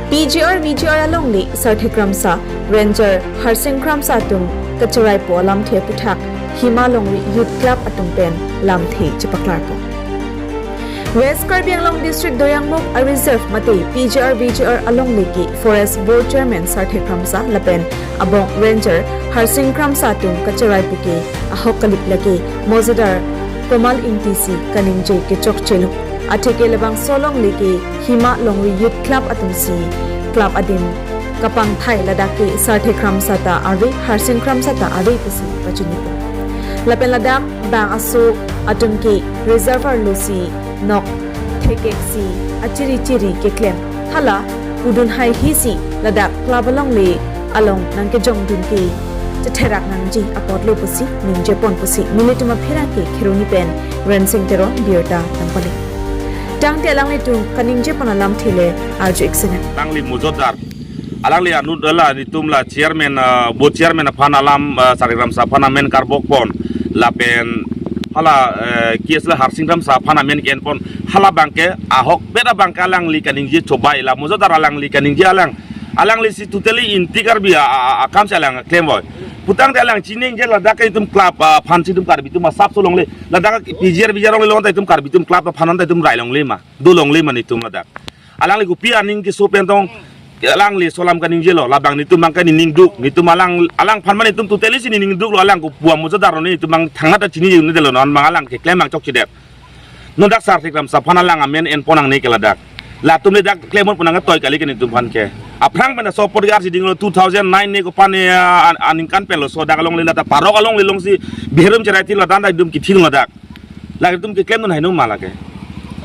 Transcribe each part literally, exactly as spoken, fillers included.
P G R V G R alongle Sarthe Kramsa, Ranger Harsing Kramsa atum kachiraipo alamthe aputhak Hima Longri Youth Club atum pen lamthe chepaklarpo. West Karbi Anglong District Doyangmukh a-reserve mate P G R V G R alongle ke Forest Board Chairman Sarthe Kramsa lapen abong Ranger Harsing Kramsa atum kachiraipo ke ahok kalip lake mojadar Komal Ingti si kaningje kechokchelo. Atheke labangso alongle ke Hima Longri Youth Club atum si club adim kapangthai, ladak ke Sarthe Kramsa ta ave, Harsing Kramsa ta ave pusi pachinipo. Lapen ladak bang aso atum ke reserve arlo si nok thekek si achiri chiri keklem, hala pudun haihi si ladak club alongle along nangkejongdun ke chetherak nangji apotlo pusi ningjepon pusi nelitum apherangke Kheroni pen Rensing Teron birta nangpale. Tangte alanglitum kaningjepon alamthe le arju-ik sinang. Alangli mojadar, alangli anut la nelitum la chairman, ah, board chairman aphan alam, ah, Sarthe Kramsa aphan amen karbokpon, lapen hala, eh, K S la Harsing Kramsa aphan amen ke-enpon, hala abangke ahokpet abangke alangli kaningje chobai, la mojadar alangli kaningje alang. Alangli si totally anti Karbi a, a, a, akam si alang klem boi. Putangte alang chiningje ladak ke itum club, ah, aphan si itum Karbi atum asapso longle. Ladak P G R V G R alongle along ta itum Karbi atum club aphan ta itum rai longle ma, do longle ma nelitum ladak. Alangli kopi aning keso pen tong alangli laso alam kaningjelo, labang nelitum abangke nening duk, nelitum alang, alangphan ma nelitum totally si nening duklo, alang kopi amojadar ne nelitum abang thangnat ta chinine detlo, non abang alang keklem abang chokchedet. Non dak Sarthe Kramsa aphan alang amen enpon nangne ke ladak. Latum le dak klemponpo nang ketoi kali ke nelitum aphan ke. Aphrang pen laso apor ke arsi dinglo two thousand nine ne kopan ne, ah, an-, aningkan pen laso dak alongle lata parok alongle along si biherum cherai tin ladak ta itum kithil ladak. Lake itum keklemdun hainon ma lake.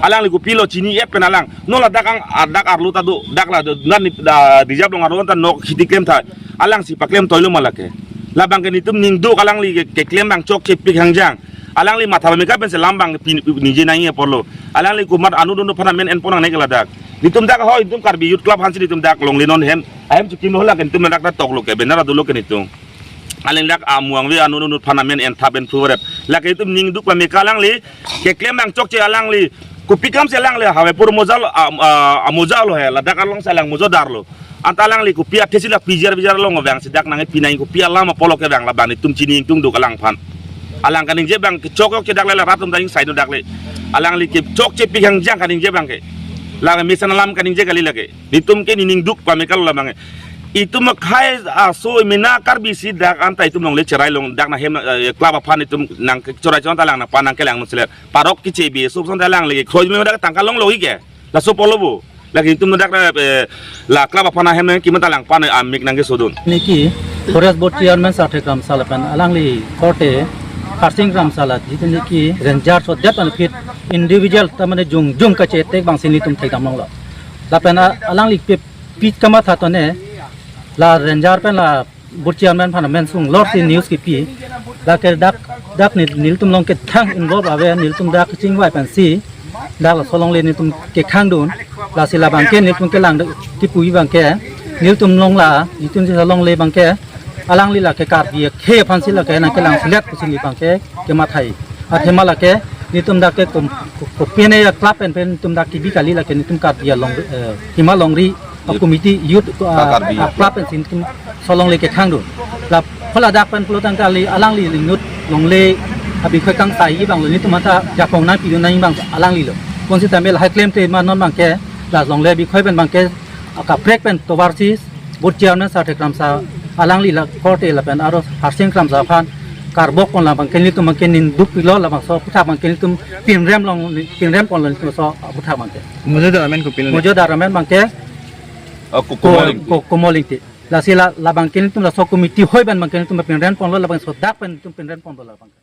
Alangli kopilo chini-et pen alang. Non ladak ang, ah, dak arlo ta do, dak la do, nan ni, da, rijap along arlo ta nok khiti klem tha. Alang si paklem toilo ma lake. Labangke nelitum ning duk alangli ke, keklem abang chokchepik hangjang. Alangli matha pameka pensi alam abang pi-, pi-, ningje nangji aporlo. Alangli komat anut anut aphan amen enpon nangne ke ladak. Nelitum dak ho, nelitum Karbi Youth Club aphansi nelitum dak longle non hem. Ahem chukimlo lake nelitum dak ta toklo ke, banner adolo ke nelitum. Alang dak amuang ve anut anut aphan amen enthap en phuvaret. Lake nelitum ning duk pameka alangli, keklem abang chokche alangli. Kopi akam si alangli, have pur mojalo, a, a, amojalo he, ladak along si alang mojadarlo. Anta alangli kopi athe si la P G R V G R along abang si dak nangpi nang kopi alam apotlo ke abang labang nelitum chini ingtung duk alangphan. Alang kaningje abang kechok yok che dak le la rat atum ta ingsai do dak le. Alangli kechokchepik hangjang kaningje abangke. Lake mesen alam kaningje kali lake. Nelitum ke nening duk pameka lo labangke. Itum akhei aso mena Karbi si dak anta itum longle cherai long dak na hem, eh, club aphan itum nangkechorai chon ta alang nangpan nangkelang nusler. Parok kechebi, sop son ta alangli ke. Khoi me dak tangka longlo ke. Laso apotlo bo. Lake itum dak, eh, la club aphan ahem nangkimang ta alangphan, ah, mik nangkesodun. Niki Forest Board Chairman Sarthe Kramsa lapen alangli korte Harsing Kramsa la, jiti niki Ranger so det anphit individual ta mane jung jung kachetek abang si nelitum thekdam longlo. Lapen a-, alangli pe pit kamatha tone la Ranger pen la Board Chairman aphan amen sung lor si news kipi. Dak ke dak, dak nel-, nelitum along kethang involve ave, nelitum dak chingvai pensi dak laso alongle nelitum kekhangdun. Lasi labangke nelitum kelang dak kipu abangke nelitum along la, nelitum si alongle abangke alangli lake Karbi akhei aphansi lake nangkelang selet pusi neli abangke kemathai. Athema lake nelitum dak ke kom-, ko-, kopine a-club pen pen nelitum dak kebi kali, lake nelitum Karbi along, eh, Hima Longri, eh, committee youth, eh, Karbi, eh, club pensi nelitum laso alongle kekhangdun. La phola dak pen pulo tangte alangli inut longle abikhoi kangsaiji abanglo, nelitum anta jakong nangpidun nangji abang alanglilo. Konsitame lahai klemte ma non abangke la longle abikhoi pen abangke akaprek pen tovar si Board Chairman Sarthe Kramsa alangli la korte lapen aro Harsing Kramsa aphan karbokpon, labangke nelitum abangke ning dukpilo, labangso aphuthak abangke nelitum pinrem long, pinremponlo nelitum laso aphuthak abangke. Mojadar amen kopilo? Mojadar amen abangke, oh, Ko-, Ko-, Komol Ingti. Ko-, Komol Ingti. Lasi la, labangke nelitum laso committee hoi pen abangke nelitum pinremponlo, labangso dak pen nelitum pinremponlo labangke.